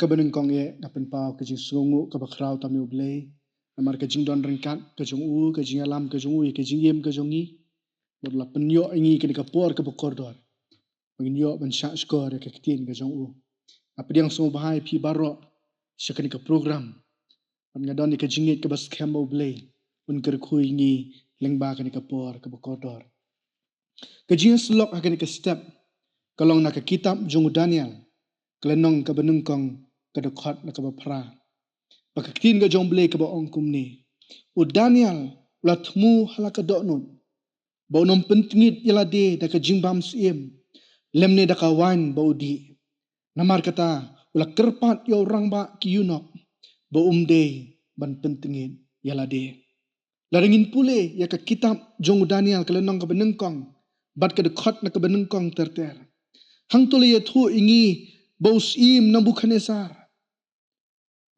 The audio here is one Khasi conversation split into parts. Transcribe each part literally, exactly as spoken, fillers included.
Kaba nyngkong eh nga pynpaw ka jingsngewnguh kaba khraw tam ïa U Blei namar ka jingdon ryngkat ka jong u, ka jingïalam ka jong u ïa ka jingim ka jong ngi. Bad u la pynïoh ïa ngi kane ka por kaba kordor ba ngin ïoh ban shah shkor ïa ka ktien ka jong u. Nga pdiang sngewbha ïa phi baroh sha kane ka program. Bad nga don ïa ka jingngeit kaba skhem ba U Blei un kyrkhu ïa ngi lyngba kane ka por kaba kordor. Ka jingïasyllok ha kane ka step ka long na ka kitab jong u Daniel, ka lynnong kaba nyngkong, ka dkhot na kaba phra. Bad ka ktien ka jong U Blei kaba ong kumne: U Daniel u la thmu ha la ka dohnud ba un ym pyntngit ïa lade da ka jingbam syiem lymne da ka waiñ ba u dih. Namar kata u la kyrpad ïa u rangbah ki eunuch ba um dei ban pyntngit ïa lade. Lada ngin pule ïa ka kitab jong u Daniel, ka lynnong kaba nyngkong bad ka dkhot na kaba nyngkong ter ter, hangto la ïathuh ïa ngi ba u syiem Nebukhadnesar,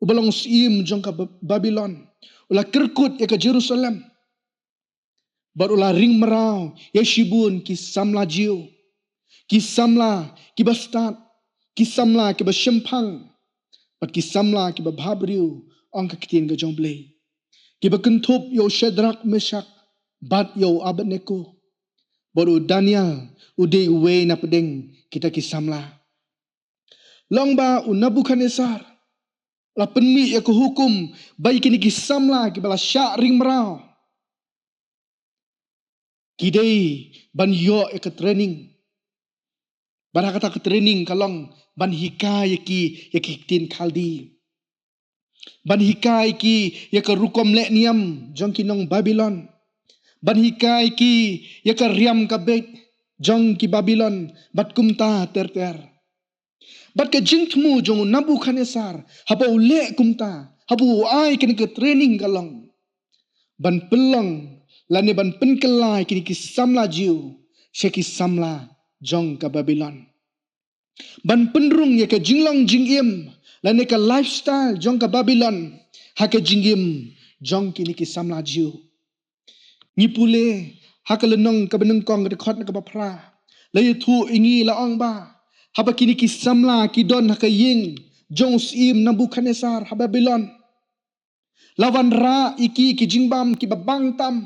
uba long u syiem jong ka Ba-, Babilon, u la kyrkut ïa ka Jerusalem. Bad u la ring mraw ïa shibun ki samla Jiw, ki samla kiba stad, ki samla kiba shemphang, bad ki samla kiba bhabriew, ong ka ktien ka jong U Blei, kiba kynthup ïa u Shadrak, Meshak bad ïa u Abednego. Bad u Daniel u dei uwei na pdeng kita ki samla. Long ba u Nebukhadnesar la pynmih ïa ka hukum ba ïa kine ki samla kiba la shah ring mraw ki dei ban ïoh ïa ka training. Bad ha kata ka training ka long ban hikai ïa ki ïa ki ktien Khaldi, ban hikai ïa ki ïa ka rukom leh niam jong ki nong Babilon, ban hikai ïa ki ïa ka riam ka beit jong ki Babilon, bad kumta ter ter. Bad ka jingthmu jong u Nebukhadnesar haba u leh kumta, haba u ai kane ka training ka long ban pynlong lane ban pynkylla ïa kine ki samla Jiw sha ki samla jong ka Babilon, ban pynrung ïa ka jinglong jingim lane ka lifestyle jong ka Babilon ha ka jingim jong kine ki samla Jiw. Ngi pule ha ka lynnong kaba nyngkong, ka dkhot na kaba phra, la ïathuh ïa ngi, la ong ba haba kine ki samla ki don ha ka ïing jong u syiem Nebukhadnesar ha Babilon, la wanrah ïa ki ki jingbam kiba bang tam.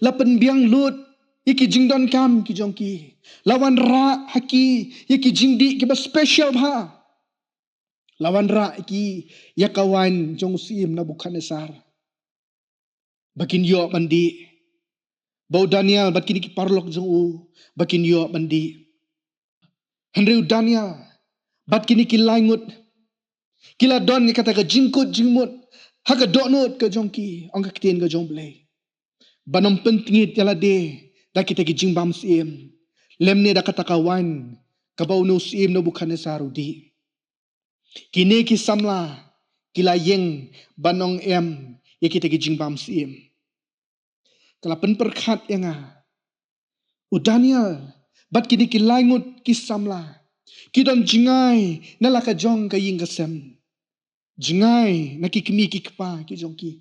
La pynbiang lut ïa ki jingdonkam ki jong ki. La wanrah ha ki ïa ki jingdih kiba special bha. La wanrah ïa ki ïa ka waiñ jong u syiem Nebukhadnesar ba kin ïoh ban dih, ba u Daniel bad kine ki paralok jong u ba kin ïoh ban dih. Hynrei u Daniel bad kine ki lai ngut ki la don ïa kata ka jingkut jingmut ha ka dohnud ka jong ki, ong ka ktien ka jong U Blei, ban ym pyntngit ïa lade da kita ki jingbam syiem lymne da kata ka waiñ kaba une u syiem Nebukhadnesar u dih. Kine ki samla ki la ïeng ban ong em ïa kita ki jingbam syiem. Ka la pynpyrkhat ïa nga, u Daniel bad kine ki lai ngut ki samla ki don jngai na la ka jong ka ïing ka sem, jngai na ki kmie ki kpa ki jong ki,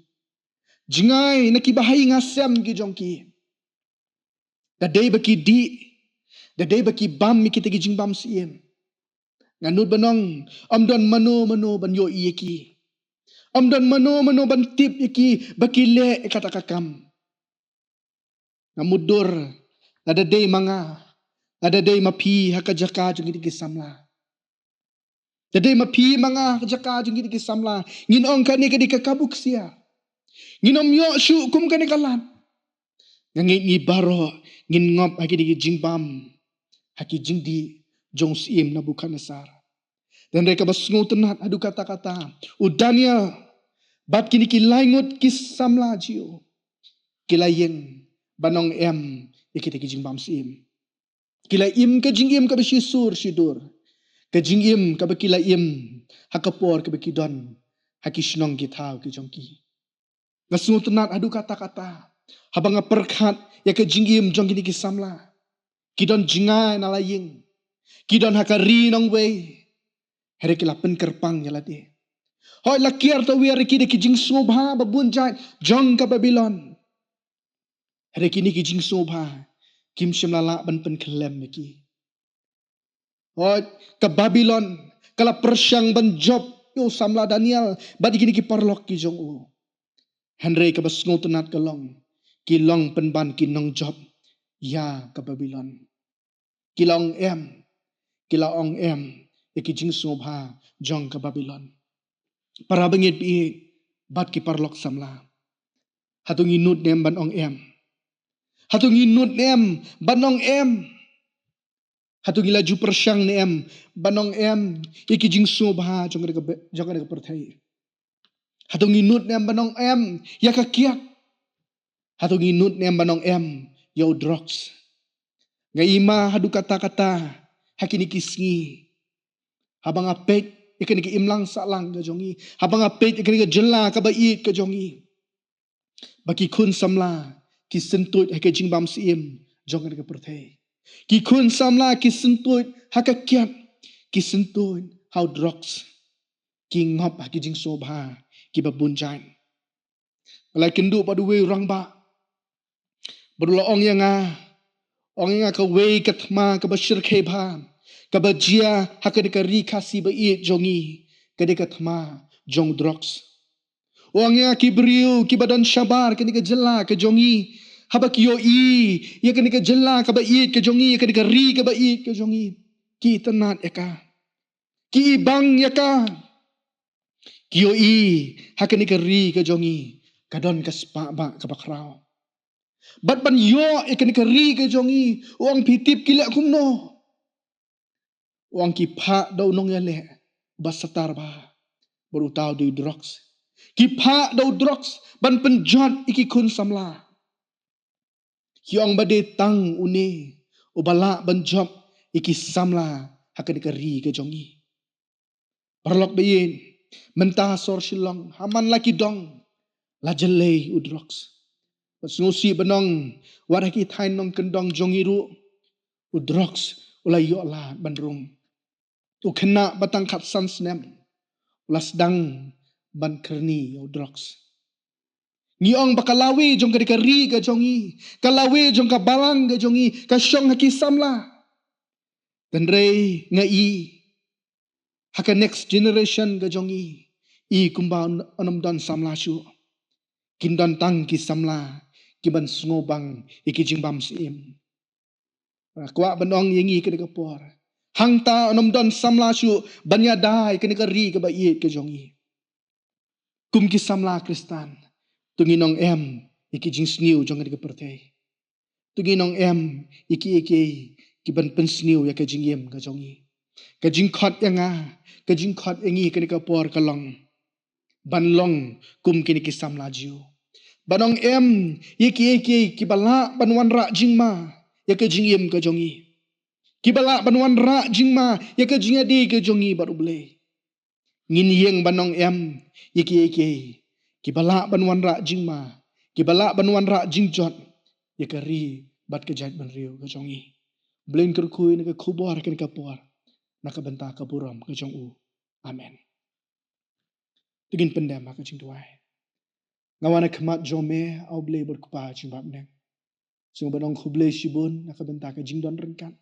jngai na ki bahaïing hasem ki jong ki. Da dei ba ki dih, da dei ba ki bam ïa kita ki jingbam syiem, nga nud ban ong, ym don mano mano ban ïohi ïa ki. Ym don mano mano ban tip ïa ki ba ki leh ïa kata ka kam. Nga mutdur, lada dei ma nga, lada dei ma phi ha ka jaka jong kine ki samla, lada dei ma phi ma nga ha ka jaka jong kine ki samla, ngin ong kane ka dei ka kabu ksiar. Ngin ym ïoh shuh kum kane ka lad. Nga ngeit ngi baroh ngin ngop ha kine ki jingbam, ha ki jingdih jong u syiem Nebukhadnesar. Hynrei kaba sngewtynnat haduh katta katta, u Daniel bad kine ki lai ngut ki samla Jiw ki la ïeng ban ong em ïa kita ki jingbam syiem. Ki la im ka jingim kaba shisur shidur, ka jingim kaba ki la im ha ka por kaba ki don ha ki shnong ki thaw ki jong ki. Nga sngewtynnat haduh katta katta haba nga pyrkhat ïa ka jingim jong kine ki samla. Ki don jngai na la ïing, ki don ha ka ri nongwei, hynrei ki la pynkyrpang ïa lade. Hooid, la kiar tawiar ïa ki da ki jingsngewbha ba bun jait jong ka Babilon, hynrei kine ki jingsngewbha kim shym la lah ban pynkhyllem ïa ki. Hooid, ka Babilon Ka la pyrshang ban jop ïa u samla Daniel bad ïa kine ki paralok ki jong u. Hynrei kaba sngewtynnat ka long, ki long pynban ki nongjop ïa ka Babilon. Ki la ong em, ki la ong em ïa ki jingsngewbha jong ka Babilon. Para bangeit baieit bad ki paralok samla, hato ngi nud ne em ban ong em? Hato ngi nud ne em ban ong em? Hato ngi la ju pyrshang ne em ban ong em ïa ki jingsngewbha jong kane ka be-, jong kane ka pyrthei? Hato ngi nud ne em ban ong em ïa ka kiad? Hato ngi nud ne em ban ong em ïa u drugs? Nga ïohi ma haduh katta katta ha kine ki sngi, haba nga peit ïa kane ka imlang sahlang ka jong ngi, haba nga peit ïa kane ka jylla kaba ïeit ka jong ngi, ba ki khun samla ki syntuid ha ka jingbymsiem jong kane ka pyrthei. Ki khun samla ki syntuid ha ka kiad, ki syntuid ha u drugs. Ki ngop ha ki jingsngewbha kiba bun jait. Nga la ïakynduh bad uwei u rangbah bad u la ong ïa nga, ong ïa nga, kawei ka thma kaba shyrkhei bha kaba jia ha kane ka ri Khasi ba ïeit jong ngi ka dei ka thma jong drugs. U ong ïa nga, ki briew kiba don shabar kane ka jylla ka jong ngi, haba ki ïohi ïa kane ka jylla kaba ïeit ka jong ngi, ïa kane ka ri kaba ïeit ka jong ngi, ki itynnad ïa ka, ki ibang ïa ka. Ki ïohi ha kane ka ri ka jong ngi ka don ka spah bah kaba khraw. Bad ban ïoh ïa kane ka ri ka jong ngi, u ong, phi tip ki leh kumno? U ong, ki phah da u nongïaleh ba satar bha, bad uta u dei u drugs. Ki phah da u drugs ban pynjot ïa ki khun samla. Ki ong ba dei tang une uba lah ban jop ïa ki samla ha kane ka ri ka jong ngi. Paralok baieit, mynta ha sor Shillong, ha man la ki dong, la jyllei u drugs. Bad sngewsih ban ong, wat ha ki thaiñ nongkyndong jong ngi ruh, u drugs u la ïoh lad ban rung. U khynnah ba tang khatsan snem u la sdang ban kyrni ïa u drugs. Ngi ong ba ka lawei jong ka dei ka ri ka jong ngi, ka lawei jong ka balang ka jong ngi ka shong ha ki samla. Hynrei nga i ha ka next generation ka jong ngi, i kumba yn ym don samla shuh. Kin don tang ki samla kiban sngewbang ïa ki jingbymsiem. Nga kwah ban ong ïa ngi kane ka por, hangta yn ym don samla shuh ban ïada ïa kane ka ri kaba ïeit ka jong ngi. Kum ki samla Khristan, to ngin ong em ïa ki jingsniew jong kane ka pyrthei. To ngin ong em ïa kiei kiei kiban pynsniew ïa ka jingim ka jong ngi. Ka jingkhot ïa nga, ka jingkhot ïa ngi kane ka por ka long ban long kum kine ki samla Jiw. Ban ong em ïa kiei kiei kiba lah ban wanrah jingma ïa ka jingim ka jong ngi, kiba lah ban wanrah jingma ïa ka jingïadei ka jong ngi bad U Blei. Ngin ïeng ban ong em ïa kiei kiei kiba lah ban wanrah jingma, kiba lah ban wanrah jingjot ïa ka ri bad ka jaitbynriew ka jong ngi. Blei un kyrkhu ïa kane ka khubor kane ka por na ka bynta ka burom ka jong U. Amen. To ngin pyndem ha ka jingduwai. Nga wan ha khmat jong Me, A Blei bad Kpa jingbapneng. Sngewbha ban ong khublei shibun na ka bynta ka jingdon ryngkat,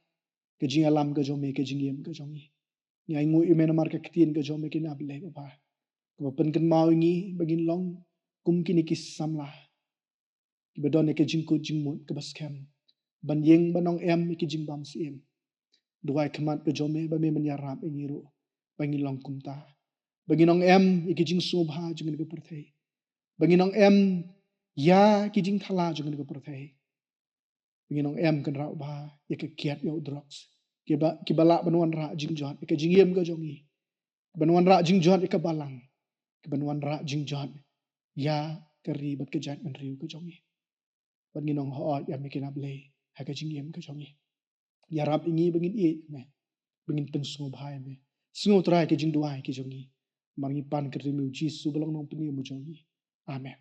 ka jingïalam ka jong Me, ka jingim ka jong ngi. Ngi ainguh ïa Me namar ka ktien ka jong Me kane, A Blei Baba, kaba pynkynmaw ïa ngi ba ngin long kum kine ki samla kiba don ïa ka jingkut jingmut kaba skhem ban ïeng ban ong em ïa ki jingbymsiem. Duwai khmat ka jong Me ba Me men ïarap ïa ngi ruh ba ngin long kumta, ba ngin ong em ïa ki jingsngewbha jong kane ka pyrthei, ba ngin ong em ïa ki jingthala jong kane ka pyrthei, ba ngin ong em kynrad bha ïa ka kiad, ïa u drugs, kiba, kiba lah ban wanrah jingjot ïa ka jingim ka jong ngi, ban wanrah jingjot ïa ka balang, kiban wanrah jingjot ïa ka ri bad ka jaitbynriew ka jong ngi. Bad ngin ong hooid ïa Me kane, A Blei, ha ka jingim ka jong ngi. Ïarap ïa ngi ba ngin ïeit ïa Me, ba ngin pynsngewbha ïa Me. Sngewthuh ïa ka jingduwai ka jong ngi, namar ngi pan kyrteng Me U Jisu ba long Nongpynim U jong ngi. Amen.